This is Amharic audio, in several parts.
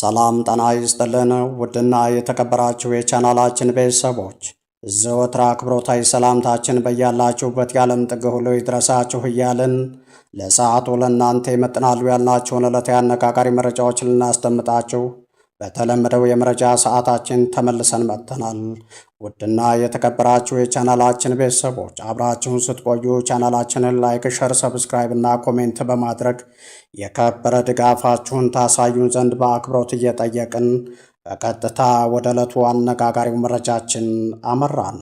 ሰላም ጤና ይስጥልን። ውድና የተከበራችሁ የቻናላችን ቤተሰቦች፣ ዘወትር አክብሮታዊ ሰላምታችን በያላችሁበት የዓለም ጥግ ሁሉ ይድረሳችሁ እያልን ለሰዓቱ ለእናንተ ይመጥናሉ ያልናቸውን ዕለታዊ አነጋጋሪ መረጃዎች ልናስደምጣችሁ በተለመደው የመረጃ ሰዓታችን ተመልሰን መጥተናል። ውድና የተከበራችሁ የቻናላችን ቤተሰቦች፣ አብራችሁን ስትቆዩ ቻናላችንን like፣ share፣ subscribe እና comment በማድረግ የከበረ ድጋፋችሁን ታሳዩን ዘንድ በአክብሮት እየጠየቅን በቀጥታ ወደ ዕለቱ አነጋጋሪው መረጃችን አመራን።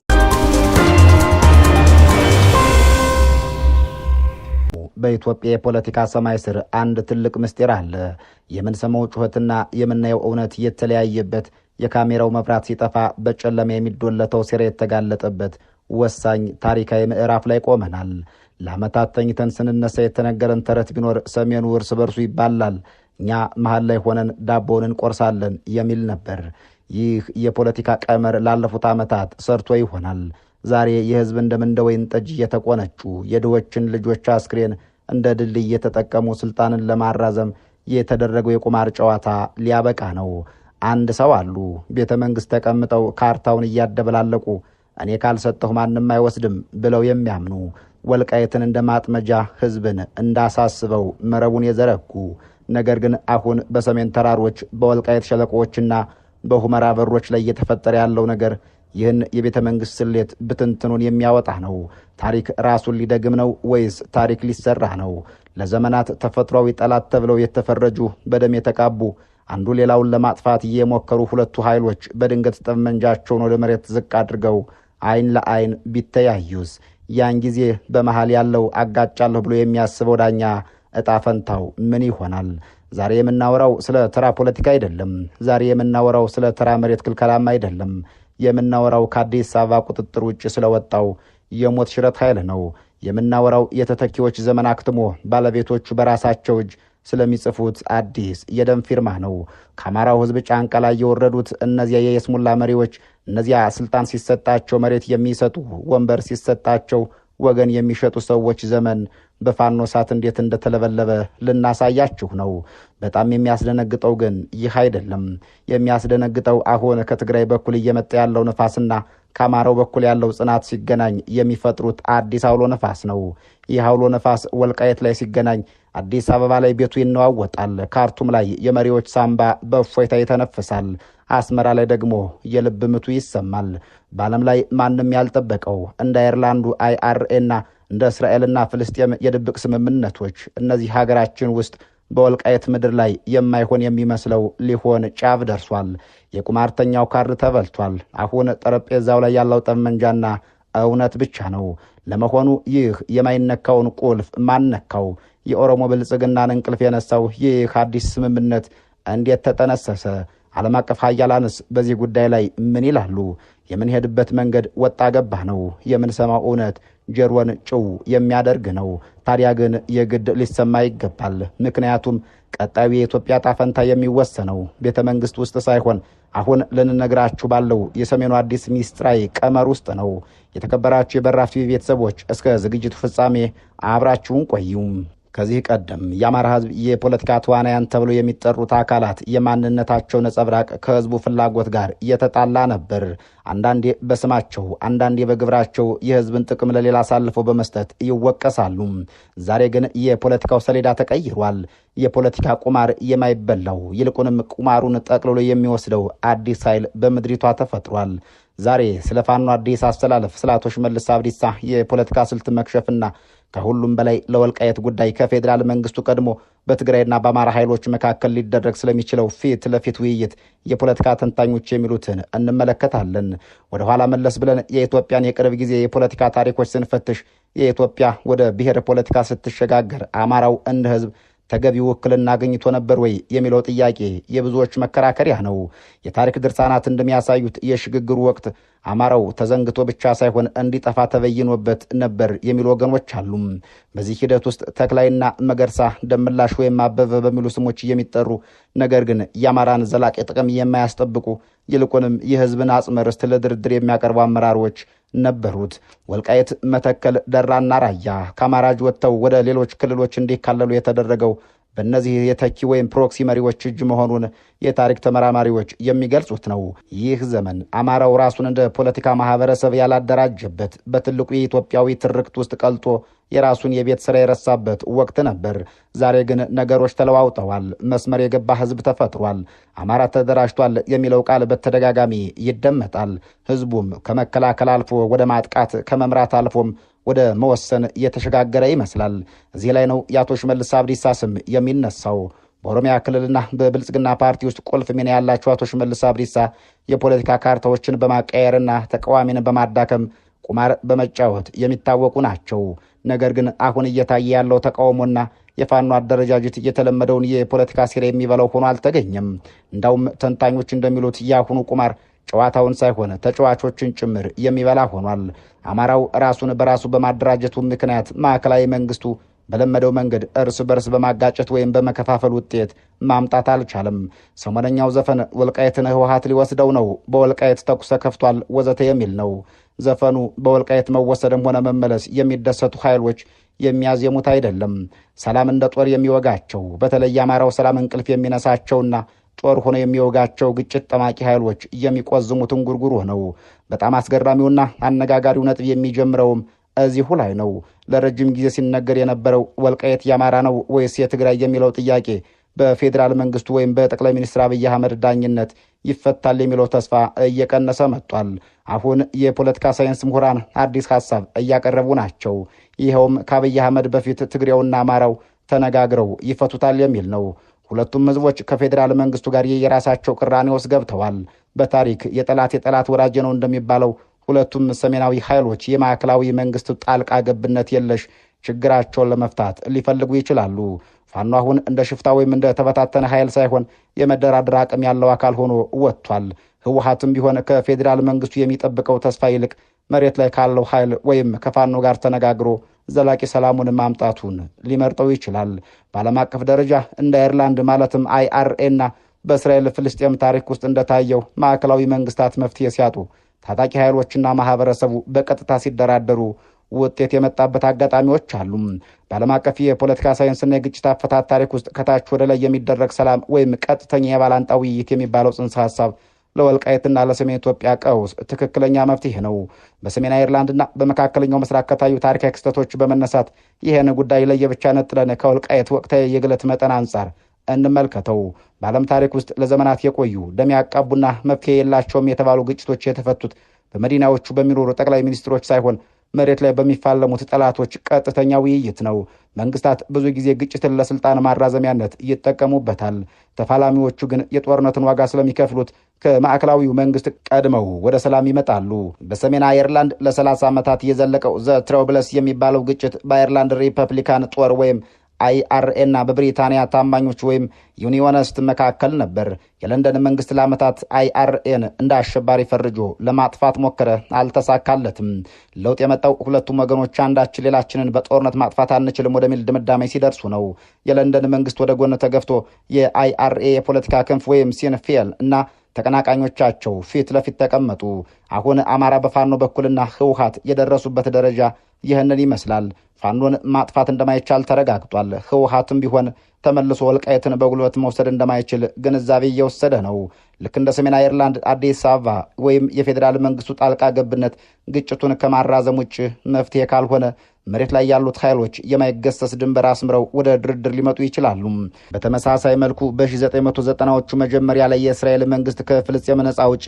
በኢትዮጵያ የፖለቲካ ሰማይ ስር አንድ ትልቅ ምስጢር አለ። የምንሰማው ጩኸትና የምናየው እውነት የተለያየበት፣ የካሜራው መብራት ሲጠፋ በጨለማ የሚዶለተው ሴራ የተጋለጠበት ወሳኝ ታሪካዊ ምዕራፍ ላይ ቆመናል። ለዓመታት ተኝተን ስንነሳ የተነገረን ተረት ቢኖር ሰሜኑ እርስ በርሱ ይባላል፣ እኛ መሀል ላይ ሆነን ዳቦውን እንቆርሳለን የሚል ነበር። ይህ የፖለቲካ ቀመር ላለፉት ዓመታት ሰርቶ ይሆናል። ዛሬ የሕዝብን ደም እንደ ወይን ጠጅ እየተቆነጩ፣ የድሆችን ልጆች አስክሬን እንደ ድልድይ እየተጠቀሙ ስልጣንን ለማራዘም የተደረገው የቁማር ጨዋታ ሊያበቃ ነው። አንድ ሰው አሉ፣ ቤተ መንግሥት ተቀምጠው ካርታውን እያደበላለቁ እኔ ካልሰጠሁ ማንም አይወስድም ብለው የሚያምኑ፣ ወልቃይትን እንደ ማጥመጃ ሕዝብን እንዳሳስበው መረቡን የዘረጉ። ነገር ግን አሁን በሰሜን ተራሮች፣ በወልቃይት ሸለቆዎችና በሁመራ በሮች ላይ እየተፈጠረ ያለው ነገር ይህን የቤተ መንግሥት ስሌት ብትንትኑን የሚያወጣ ነው። ታሪክ ራሱን ሊደግም ነው ወይስ ታሪክ ሊሰራ ነው? ለዘመናት ተፈጥሯዊ ጠላት ተብለው የተፈረጁ፣ በደም የተቃቡ፣ አንዱ ሌላውን ለማጥፋት እየሞከሩ ሁለቱ ኃይሎች በድንገት ጠመንጃቸውን ወደ መሬት ዝቅ አድርገው አይን ለአይን ቢተያዩስ? ያን ጊዜ በመሃል ያለው አጋጫለሁ ብሎ የሚያስበው ዳኛ እጣ ፈንታው ምን ይሆናል? ዛሬ የምናወራው ስለ ተራ ፖለቲካ አይደለም። ዛሬ የምናወራው ስለ ተራ መሬት ክልከላም አይደለም። የምናወራው ከአዲስ አበባ ቁጥጥር ውጭ ስለወጣው የሞት ሽረት ኃይል ነው። የምናወራው የተተኪዎች ዘመን አክትሞ ባለቤቶቹ በራሳቸው እጅ ስለሚጽፉት አዲስ የደም ፊርማ ነው። ከአማራው ሕዝብ ጫንቃ ላይ የወረዱት እነዚያ የየስሙላ መሪዎች፣ እነዚያ ስልጣን ሲሰጣቸው መሬት የሚሰጡ፣ ወንበር ሲሰጣቸው ወገን የሚሸጡ ሰዎች ዘመን በፋኖ እሳት እንዴት እንደተለበለበ ልናሳያችሁ ነው። በጣም የሚያስደነግጠው ግን ይህ አይደለም። የሚያስደነግጠው አሁን ከትግራይ በኩል እየመጣ ያለው ነፋስና ከአማራው በኩል ያለው ጽናት ሲገናኝ የሚፈጥሩት አዲስ አውሎ ነፋስ ነው። ይህ አውሎ ነፋስ ወልቃየት ላይ ሲገናኝ አዲስ አበባ ላይ ቤቱ ይነዋወጣል። ካርቱም ላይ የመሪዎች ሳምባ በእፎይታ ይተነፍሳል። አስመራ ላይ ደግሞ የልብ ምቱ ይሰማል። በዓለም ላይ ማንም ያልጠበቀው እንደ አየርላንዱ አይአርኤና እንደ እስራኤልና ፍልስጤም የድብቅ ስምምነቶች እነዚህ ሀገራችን ውስጥ በወልቃየት ምድር ላይ የማይሆን የሚመስለው ሊሆን ጫፍ ደርሷል። የቁማርተኛው ካርድ ተበልቷል። አሁን ጠረጴዛው ላይ ያለው ጠመንጃና እውነት ብቻ ነው። ለመሆኑ ይህ የማይነካውን ቁልፍ ማን ነካው? የኦሮሞ ብልጽግናን እንቅልፍ የነሳው ይህ አዲስ ስምምነት እንዴት ተጠነሰሰ? ዓለም አቀፍ ሀያላንስ በዚህ ጉዳይ ላይ ምን ይላሉ? የምንሄድበት መንገድ ወጣ ገባ ነው። የምንሰማው እውነት ጀሮን ጭው የሚያደርግ ነው። ታዲያ ግን የግድ ሊሰማ ይገባል። ምክንያቱም ቀጣዩ የኢትዮጵያ ጣፈንታ የሚወሰነው ቤተ መንግስት ውስጥ ሳይሆን አሁን ልንነግራችሁ ባለው የሰሜኑ አዲስ ሚስጥራዊ ቀመር ውስጥ ነው። የተከበራችሁ የበራፍ ቲቪ ቤተሰቦች፣ እስከ ዝግጅቱ ፍጻሜ አብራችሁን ቆዩም። ከዚህ ቀደም የአማራ ሕዝብ የፖለቲካ ተዋናያን ተብሎ የሚጠሩት አካላት የማንነታቸው ነጸብራቅ ከሕዝቡ ፍላጎት ጋር እየተጣላ ነበር። አንዳንዴ በስማቸው፣ አንዳንዴ በግብራቸው የሕዝብን ጥቅም ለሌላ አሳልፈው በመስጠት ይወቀሳሉ። ዛሬ ግን የፖለቲካው ሰሌዳ ተቀይሯል። የፖለቲካ ቁማር የማይበላው፣ ይልቁንም ቁማሩን ጠቅልሎ የሚወስደው አዲስ ኃይል በምድሪቷ ተፈጥሯል። ዛሬ ስለ ፋኖ አዲስ አስተላለፍ፣ ስለ አቶ ሽመልስ አብዲሳ የፖለቲካ ስልት መክሸፍና ከሁሉም በላይ ለወልቃየት ጉዳይ ከፌዴራል መንግስቱ ቀድሞ በትግራይና በአማራ ኃይሎች መካከል ሊደረግ ስለሚችለው ፊት ለፊት ውይይት የፖለቲካ ተንታኞች የሚሉትን እንመለከታለን። ወደኋላ መለስ ብለን የኢትዮጵያን የቅርብ ጊዜ የፖለቲካ ታሪኮች ስንፈትሽ የኢትዮጵያ ወደ ብሔር ፖለቲካ ስትሸጋገር አማራው እንደ ህዝብ ተገቢ ውክልና አግኝቶ ነበር ወይ የሚለው ጥያቄ የብዙዎች መከራከሪያ ነው። የታሪክ ድርሳናት እንደሚያሳዩት የሽግግሩ ወቅት አማራው ተዘንግቶ ብቻ ሳይሆን እንዲጠፋ ተበይኖበት ነበር የሚሉ ወገኖች አሉ። በዚህ ሂደት ውስጥ ተክላይና መገርሳ፣ ደምላሽ ወይም አበበ በሚሉ ስሞች የሚጠሩ፣ ነገር ግን የአማራን ዘላቂ ጥቅም የማያስጠብቁ፣ ይልቁንም የህዝብን አጽመ ርስት ለድርድር የሚያቀርቡ አመራሮች ነበሩት። ወልቃይት፣ መተከል፣ ደራና ራያ ከአማራጅ ወጥተው ወደ ሌሎች ክልሎች እንዲካለሉ የተደረገው በእነዚህ የተኪ ወይም proxy መሪዎች እጅ መሆኑን የታሪክ ተመራማሪዎች የሚገልጹት ነው። ይህ ዘመን አማራው ራሱን እንደ ፖለቲካ ማህበረሰብ ያላደራጀበት፣ በትልቁ የኢትዮጵያዊ ትርክት ውስጥ ቀልጦ የራሱን የቤት ስራ የረሳበት ወቅት ነበር። ዛሬ ግን ነገሮች ተለዋውጠዋል። መስመር የገባ ህዝብ ተፈጥሯል። አማራ ተደራጅቷል የሚለው ቃል በተደጋጋሚ ይደመጣል። ህዝቡም ከመከላከል አልፎ ወደ ማጥቃት፣ ከመምራት አልፎም ወደ መወሰን እየተሸጋገረ ይመስላል። እዚህ ላይ ነው የአቶ ሽመልስ አብዲሳ ስም የሚነሳው። በኦሮሚያ ክልልና በብልጽግና ፓርቲ ውስጥ ቁልፍ ሚና ያላቸው አቶ ሽመልስ አብዲሳ የፖለቲካ ካርታዎችን በማቀየርና ተቃዋሚን በማዳከም ቁማር በመጫወት የሚታወቁ ናቸው። ነገር ግን አሁን እየታየ ያለው ተቃውሞና የፋኖ አደረጃጀት የተለመደውን የፖለቲካ ሴራ የሚበላው ሆኖ አልተገኘም። እንዳውም ተንታኞች እንደሚሉት የአሁኑ ቁማር ጨዋታውን ሳይሆን ተጫዋቾችን ጭምር የሚበላ ሆኗል። አማራው ራሱን በራሱ በማደራጀቱ ምክንያት ማዕከላዊ መንግስቱ በለመደው መንገድ እርስ በርስ በማጋጨት ወይም በመከፋፈል ውጤት ማምጣት አልቻለም። ሰሞነኛው ዘፈን ወልቃይትን ህወሓት ሊወስደው ነው፣ በወልቃይት ተኩስ ተከፍቷል፣ ወዘተ የሚል ነው። ዘፈኑ በወልቃይት መወሰድም ሆነ መመለስ የሚደሰቱ ኃይሎች የሚያዜሙት አይደለም። ሰላም እንደ ጦር የሚወጋቸው፣ በተለይ አማራው ሰላም እንቅልፍ የሚነሳቸውና ጦር ሆኖ የሚወጋቸው ግጭት ጠማቂ ኃይሎች የሚቆዝሙት እንጉርጉሮ ነው። በጣም አስገራሚውና አነጋጋሪው ነጥብ የሚጀምረውም እዚሁ ላይ ነው። ለረጅም ጊዜ ሲነገር የነበረው ወልቃይት የአማራ ነው ወይስ የትግራይ የሚለው ጥያቄ በፌዴራል መንግስቱ ወይም በጠቅላይ ሚኒስትር አብይ አህመድ ዳኝነት ይፈታል የሚለው ተስፋ እየቀነሰ መጥቷል። አሁን የፖለቲካ ሳይንስ ምሁራን አዲስ ሐሳብ እያቀረቡ ናቸው። ይኸውም ከአብይ አህመድ በፊት ትግሬውና አማራው ተነጋግረው ይፈቱታል የሚል ነው። ሁለቱም ህዝቦች ከፌዴራል መንግስቱ ጋር የየራሳቸው ቅራኔ ውስጥ ገብተዋል። በታሪክ የጠላት የጠላት ወዳጅ ነው እንደሚባለው ሁለቱም ሰሜናዊ ኃይሎች የማዕከላዊ መንግስት ጣልቃ ገብነት የለሽ ችግራቸውን ለመፍታት ሊፈልጉ ይችላሉ። ፋኖ አሁን እንደ ሽፍታ ወይም እንደ ተበታተነ ኃይል ሳይሆን የመደራደር አቅም ያለው አካል ሆኖ ወጥቷል። ህወሓትም ቢሆን ከፌዴራል መንግስቱ የሚጠብቀው ተስፋ ይልቅ መሬት ላይ ካለው ኃይል ወይም ከፋኖ ጋር ተነጋግሮ ዘላቂ ሰላሙን ማምጣቱን ሊመርጠው ይችላል። በዓለም አቀፍ ደረጃ እንደ አየርላንድ ማለትም IRA እና በእስራኤል ፍልስጤም ታሪክ ውስጥ እንደታየው ማዕከላዊ መንግስታት መፍትሄ ሲያጡ ታጣቂ ኃይሎችና ማህበረሰቡ በቀጥታ ሲደራደሩ ውጤት የመጣበት አጋጣሚዎች አሉ። በዓለም አቀፍ የፖለቲካ ሳይንስና የግጭት አፈታት ታሪክ ውስጥ ከታች ወደ ላይ የሚደረግ ሰላም ወይም ቀጥተኛ የባላንጣ ውይይት የሚባለው ጽንሰ ሐሳብ ለወልቃይትና ለሰሜን ኢትዮጵያ ቀውስ ትክክለኛ መፍትሄ ነው። በሰሜን አየርላንድና በመካከለኛው ምስራቅ ከታዩ ታሪካዊ ክስተቶች በመነሳት ይህን ጉዳይ ለየብቻ ነጥለን ከወልቃይት ወቅታዊ የግለት መጠን አንጻር እንመልከተው። በዓለም ታሪክ ውስጥ ለዘመናት የቆዩ ደም ያቃቡና መፍትሄ የላቸውም የተባሉ ግጭቶች የተፈቱት በመዲናዎቹ በሚኖሩ ጠቅላይ ሚኒስትሮች ሳይሆን መሬት ላይ በሚፋለሙት ጠላቶች ቀጥተኛ ውይይት ነው። መንግስታት ብዙ ጊዜ ግጭትን ለስልጣን ማራዘሚያነት ይጠቀሙበታል። ተፋላሚዎቹ ግን የጦርነትን ዋጋ ስለሚከፍሉት ከማዕከላዊው መንግስት ቀድመው ወደ ሰላም ይመጣሉ። በሰሜን አየርላንድ ለ30 ዓመታት የዘለቀው The Troubles የሚባለው ግጭት በአየርላንድ ሪፐብሊካን ጦር ወይም IRA እና በብሪታንያ ታማኞች ወይም Unionist መካከል ነበር። የለንደን መንግስት ለዓመታት IRA ን እንደ አሸባሪ ፈርጆ ለማጥፋት ሞከረ፣ አልተሳካለትም። ለውጥ የመጣው ሁለቱም ወገኖች አንዳችን ሌላችንን በጦርነት ማጥፋት አንችልም ወደሚል ድምዳሜ ሲደርሱ ነው። የለንደን መንግስት ወደ ጎን ተገፍቶ የ IRA የፖለቲካ ክንፍ ወይም Sinn Féin እና ተቀናቃኞቻቸው ፊት ለፊት ተቀመጡ። አሁን አማራ በፋኖ በኩልና ህወሓት የደረሱበት ደረጃ ይህንን ይመስላል። ፋኖን ማጥፋት እንደማይቻል ተረጋግጧል። ህወሓትም ቢሆን ተመልሶ ወልቃይትን በጉልበት መውሰድ እንደማይችል ግንዛቤ እየወሰደ ነው። ልክ እንደ ሰሜን አየርላንድ አዲስ አበባ ወይም የፌዴራል መንግስቱ ጣልቃ ገብነት ግጭቱን ከማራዘም ውጭ መፍትሄ ካልሆነ መሬት ላይ ያሉት ኃይሎች የማይገሰስ ድንበር አስምረው ወደ ድርድር ሊመጡ ይችላሉ። በተመሳሳይ መልኩ በ1990ዎቹ መጀመሪያ ላይ የእስራኤል መንግስት ከፍልስጤም ነጻ አውጪ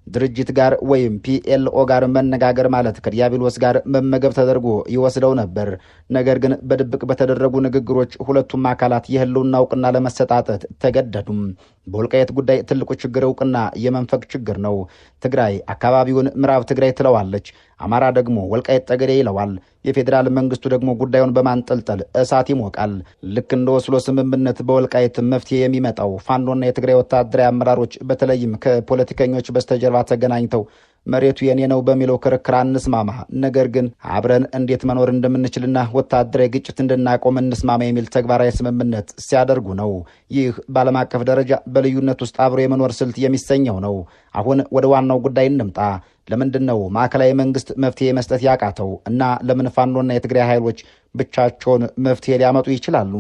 ድርጅት ጋር ወይም PLO ጋር መነጋገር ማለት ከዲያብሎስ ጋር መመገብ ተደርጎ ይወስደው ነበር። ነገር ግን በድብቅ በተደረጉ ንግግሮች ሁለቱም አካላት የህልውና እውቅና ለመሰጣጠት ተገደዱም። በወልቃይት ጉዳይ ትልቁ ችግር እውቅና የመንፈግ ችግር ነው። ትግራይ አካባቢውን ምዕራብ ትግራይ ትለዋለች፣ አማራ ደግሞ ወልቃይት ጠገዴ ይለዋል። የፌዴራል መንግስቱ ደግሞ ጉዳዩን በማንጠልጠል እሳት ይሞቃል። ልክ እንደ ኦስሎ ስምምነት በወልቃይት መፍትሄ የሚመጣው ፋኖና የትግራይ ወታደራዊ አመራሮች በተለይም ከፖለቲከኞች በስተጀርባ ተገናኝተው መሬቱ የኔ ነው በሚለው ክርክር አንስማማ፣ ነገር ግን አብረን እንዴት መኖር እንደምንችልና ወታደራዊ ግጭት እንድናቆም እንስማማ የሚል ተግባራዊ ስምምነት ሲያደርጉ ነው። ይህ በዓለም አቀፍ ደረጃ በልዩነት ውስጥ አብሮ የመኖር ስልት የሚሰኘው ነው። አሁን ወደ ዋናው ጉዳይ እንምጣ። ለምንድን ነው ማዕከላዊ መንግስት መፍትሄ መስጠት ያቃተው እና ለምን ፋኖና የትግራይ ኃይሎች ብቻቸውን መፍትሄ ሊያመጡ ይችላሉ?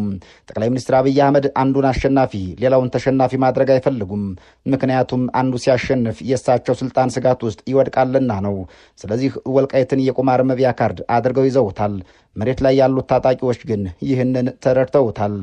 ጠቅላይ ሚኒስትር አብይ አህመድ አንዱን አሸናፊ ሌላውን ተሸናፊ ማድረግ አይፈልጉም። ምክንያቱም አንዱ ሲያሸንፍ የእሳቸው ስልጣን ስጋት ውስጥ ይወድቃልና ነው። ስለዚህ ወልቃይትን የቁማር መብያ ካርድ አድርገው ይዘውታል። መሬት ላይ ያሉት ታጣቂዎች ግን ይህንን ተረድተውታል።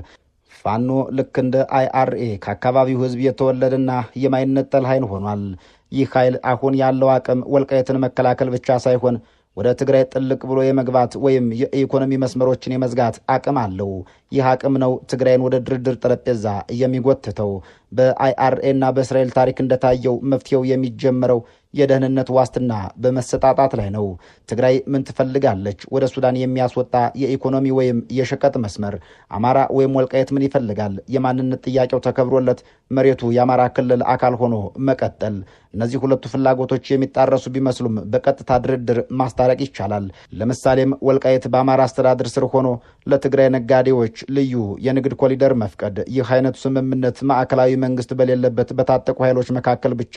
ፋኖ ልክ እንደ አይአርኤ ከአካባቢው ሕዝብ የተወለደና የማይነጠል ኃይል ሆኗል። ይህ ኃይል አሁን ያለው አቅም ወልቃይትን መከላከል ብቻ ሳይሆን ወደ ትግራይ ጥልቅ ብሎ የመግባት ወይም የኢኮኖሚ መስመሮችን የመዝጋት አቅም አለው። ይህ አቅም ነው ትግራይን ወደ ድርድር ጠረጴዛ የሚጎትተው። በአይአርኤ እና በእስራኤል ታሪክ እንደታየው መፍትሄው የሚጀመረው የደህንነት ዋስትና በመሰጣጣት ላይ ነው። ትግራይ ምን ትፈልጋለች? ወደ ሱዳን የሚያስወጣ የኢኮኖሚ ወይም የሸቀጥ መስመር። አማራ ወይም ወልቃየት ምን ይፈልጋል? የማንነት ጥያቄው ተከብሮለት መሬቱ የአማራ ክልል አካል ሆኖ መቀጠል። እነዚህ ሁለቱ ፍላጎቶች የሚጣረሱ ቢመስሉም በቀጥታ ድርድር ማስታረቅ ይቻላል። ለምሳሌም ወልቃየት በአማራ አስተዳደር ስር ሆኖ ለትግራይ ነጋዴዎች ልዩ የንግድ ኮሪደር መፍቀድ። ይህ አይነቱ ስምምነት ማዕከላዊ መንግስት በሌለበት በታጠቁ ኃይሎች መካከል ብቻ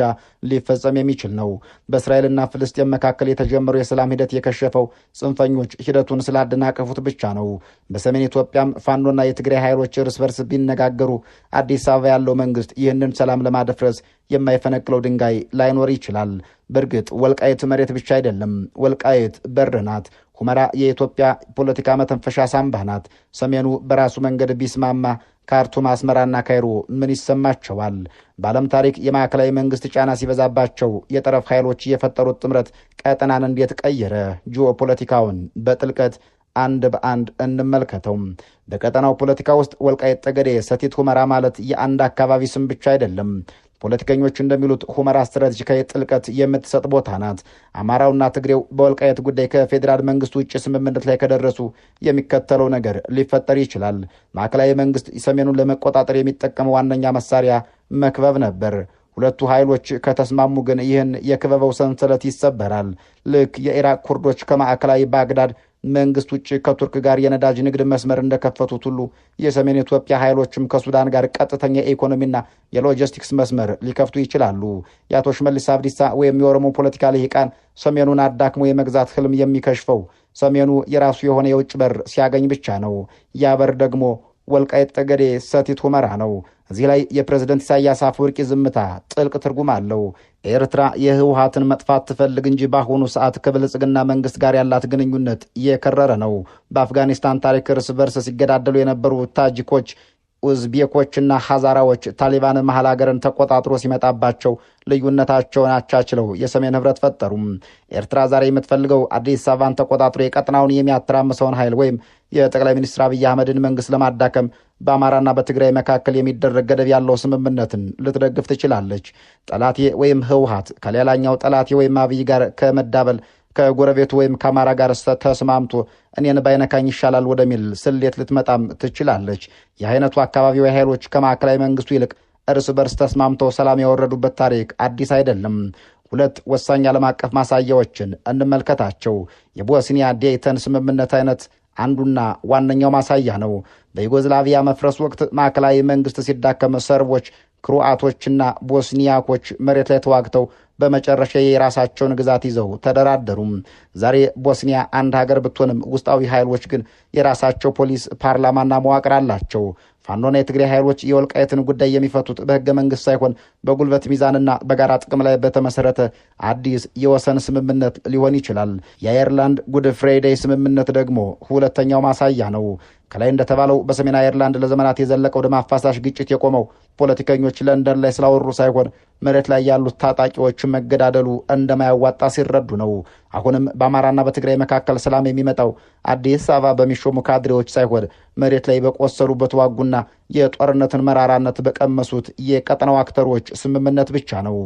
ሊፈጸም የሚችል ነው። በእስራኤልና ፍልስጤም መካከል የተጀመረው የሰላም ሂደት የከሸፈው ጽንፈኞች ሂደቱን ስላደናቀፉት ብቻ ነው። በሰሜን ኢትዮጵያም ፋኖና የትግራይ ኃይሎች እርስ በርስ ቢነጋገሩ አዲስ አበባ ያለው መንግስት ይህንን ሰላም ለማደፍረስ የማይፈነቅለው ድንጋይ ላይኖር ይችላል። በእርግጥ ወልቃይት መሬት ብቻ አይደለም። ወልቃይት በር ናት። ሁመራ የኢትዮጵያ ፖለቲካ መተንፈሻ ሳምባ ናት። ሰሜኑ በራሱ መንገድ ቢስማማ ካርቱም፣ አስመራና ካይሮ ምን ይሰማቸዋል? በዓለም ታሪክ የማዕከላዊ መንግስት ጫና ሲበዛባቸው የጠረፍ ኃይሎች የፈጠሩት ጥምረት ቀጠናን እንዴት ቀየረ? ጂኦፖለቲካውን በጥልቀት አንድ በአንድ እንመልከተው። በቀጠናው ፖለቲካ ውስጥ ወልቃይት ጠገዴ፣ ሰቲት ሁመራ ማለት የአንድ አካባቢ ስም ብቻ አይደለም። ፖለቲከኞች እንደሚሉት ሁመራ ስትራቴጂካዊ ጥልቀት የምትሰጥ ቦታ ናት። አማራውና ትግሬው በወልቃየት ጉዳይ ከፌዴራል መንግስት ውጭ ስምምነት ላይ ከደረሱ የሚከተለው ነገር ሊፈጠር ይችላል። ማዕከላዊ መንግስት ሰሜኑን ለመቆጣጠር የሚጠቀመው ዋነኛ መሳሪያ መክበብ ነበር። ሁለቱ ኃይሎች ከተስማሙ ግን ይህን የክበበው ሰንሰለት ይሰበራል። ልክ የኢራቅ ኩርዶች ከማዕከላዊ ባግዳድ መንግስት ውጭ ከቱርክ ጋር የነዳጅ ንግድ መስመር እንደከፈቱት ሁሉ የሰሜን ኢትዮጵያ ኃይሎችም ከሱዳን ጋር ቀጥተኛ የኢኮኖሚና የሎጂስቲክስ መስመር ሊከፍቱ ይችላሉ። የአቶ ሽመልስ አብዲሳ ወይም የኦሮሞ ፖለቲካ ልሂቃን ሰሜኑን አዳክሞ የመግዛት ህልም የሚከሽፈው ሰሜኑ የራሱ የሆነ የውጭ በር ሲያገኝ ብቻ ነው። ያ በር ደግሞ ወልቃይት ጠገዴ፣ ሰቲት ሁመራ ነው። እዚህ ላይ የፕሬዝደንት ኢሳያስ አፈወርቂ ዝምታ ጥልቅ ትርጉም አለው። ኤርትራ የህወሓትን መጥፋት ትፈልግ እንጂ በአሁኑ ሰዓት ከብልጽግና መንግስት ጋር ያላት ግንኙነት እየከረረ ነው። በአፍጋኒስታን ታሪክ እርስ በርስ ሲገዳደሉ የነበሩ ታጂኮች፣ ኡዝቤኮችና ሐዛራዎች ታሊባን መሐል ሀገርን ተቆጣጥሮ ሲመጣባቸው ልዩነታቸውን አቻችለው የሰሜን ህብረት ፈጠሩም። ኤርትራ ዛሬ የምትፈልገው አዲስ አበባን ተቆጣጥሮ የቀጠናውን የሚያተራምሰውን ኃይል ወይም የጠቅላይ ሚኒስትር አብይ አህመድን መንግስት ለማዳከም በአማራና በትግራይ መካከል የሚደረግ ገደብ ያለው ስምምነትን ልትደግፍ ትችላለች። ጠላቴ ወይም ህወሓት ከሌላኛው ጠላቴ ወይም አብይ ጋር ከመዳበል ከጎረቤቱ ወይም ከአማራ ጋር ተስማምቶ እኔን ባይነካኝ ይሻላል ወደሚል ስሌት ልትመጣም ትችላለች። የአይነቱ አካባቢዊ ኃይሎች ከማዕከላዊ መንግስቱ ይልቅ እርስ በርስ ተስማምተው ሰላም ያወረዱበት ታሪክ አዲስ አይደለም። ሁለት ወሳኝ ዓለም አቀፍ ማሳያዎችን እንመልከታቸው። የቦስኒያ ዴይተን ስምምነት አይነት አንዱና ዋነኛው ማሳያ ነው። በዩጎዝላቪያ መፍረስ ወቅት ማዕከላዊ መንግስት ሲዳከም ሰርቦች፣ ክሮአቶችና ቦስኒያኮች መሬት ላይ ተዋግተው በመጨረሻ የራሳቸውን ግዛት ይዘው ተደራደሩም። ዛሬ ቦስኒያ አንድ ሀገር ብትሆንም ውስጣዊ ኃይሎች ግን የራሳቸው ፖሊስ፣ ፓርላማና መዋቅር አላቸው። ፋኖና የትግራይ ኃይሎች የወልቃይትን ጉዳይ የሚፈቱት በህገ መንግስት ሳይሆን በጉልበት ሚዛንና በጋራ ጥቅም ላይ በተመሰረተ አዲስ የወሰን ስምምነት ሊሆን ይችላል። የአየርላንድ ጉድ ፍራይዴይ ስምምነት ደግሞ ሁለተኛው ማሳያ ነው። ከላይ እንደተባለው በሰሜን አየርላንድ ለዘመናት የዘለቀው ደም አፋሳሽ ግጭት የቆመው ፖለቲከኞች ለንደን ላይ ስላወሩ ሳይሆን መሬት ላይ ያሉት ታጣቂዎች መገዳደሉ እንደማያዋጣ ሲረዱ ነው። አሁንም በአማራና በትግራይ መካከል ሰላም የሚመጣው አዲስ አበባ በሚሾሙ ካድሬዎች ሳይሆን መሬት ላይ በቆሰሉ፣ በተዋጉና የጦርነትን መራራነት በቀመሱት የቀጠናው አክተሮች ስምምነት ብቻ ነው።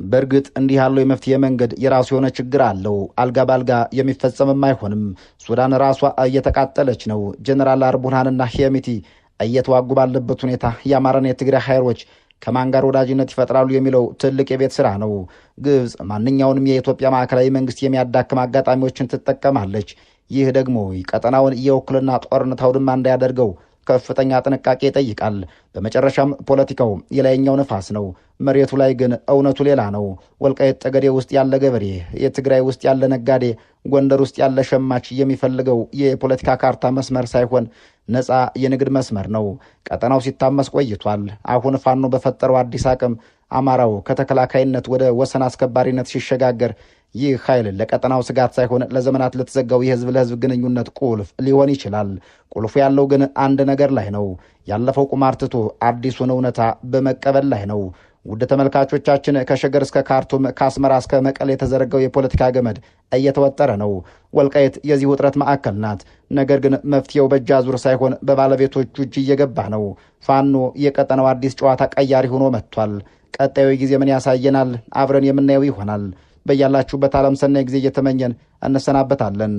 በእርግጥ እንዲህ ያለው የመፍትሄ መንገድ የራሱ የሆነ ችግር አለው። አልጋ ባልጋ የሚፈጸምም አይሆንም። ሱዳን ራሷ እየተቃጠለች ነው። ጀነራል አልቡርሃንና ሄሚቲ እየተዋጉ ባለበት ሁኔታ የአማራና የትግራይ ኃይሎች ከማን ጋር ወዳጅነት ይፈጥራሉ የሚለው ትልቅ የቤት ስራ ነው። ግብፅ ማንኛውንም የኢትዮጵያ ማዕከላዊ መንግስት የሚያዳክም አጋጣሚዎችን ትጠቀማለች። ይህ ደግሞ ቀጠናውን የውክልና ጦርነት አውድማ እንዳያደርገው ከፍተኛ ጥንቃቄ ይጠይቃል። በመጨረሻም ፖለቲካው የላይኛው ነፋስ ነው። መሬቱ ላይ ግን እውነቱ ሌላ ነው። ወልቃይት ጠገዴ ውስጥ ያለ ገበሬ፣ የትግራይ ውስጥ ያለ ነጋዴ፣ ጎንደር ውስጥ ያለ ሸማች የሚፈልገው የፖለቲካ ካርታ መስመር ሳይሆን ነፃ የንግድ መስመር ነው። ቀጠናው ሲታመስ ቆይቷል። አሁን ፋኖ በፈጠረው አዲስ አቅም አማራው ከተከላካይነት ወደ ወሰን አስከባሪነት ሲሸጋገር ይህ ኃይል ለቀጠናው ስጋት ሳይሆን ለዘመናት ለተዘጋው የህዝብ ለህዝብ ግንኙነት ቁልፍ ሊሆን ይችላል። ቁልፉ ያለው ግን አንድ ነገር ላይ ነው። ያለፈው ቁማር ትቶ አዲሱን እውነታ በመቀበል ላይ ነው። ውድ ተመልካቾቻችን፣ ከሸገር እስከ ካርቱም፣ ከአስመራ እስከ መቀሌ የተዘረጋው የፖለቲካ ገመድ እየተወጠረ ነው። ወልቃይት የዚህ ውጥረት ማዕከል ናት። ነገር ግን መፍትሄው በእጅ አዙር ሳይሆን በባለቤቶቹ እጅ እየገባ ነው። ፋኖ የቀጠናው አዲስ ጨዋታ ቀያሪ ሆኖ መጥቷል። ቀጣዩ ጊዜ ምን ያሳየናል? አብረን የምናየው ይሆናል። በያላችሁበት ዓለም ሰናይ ጊዜ እየተመኘን እንሰናበታለን።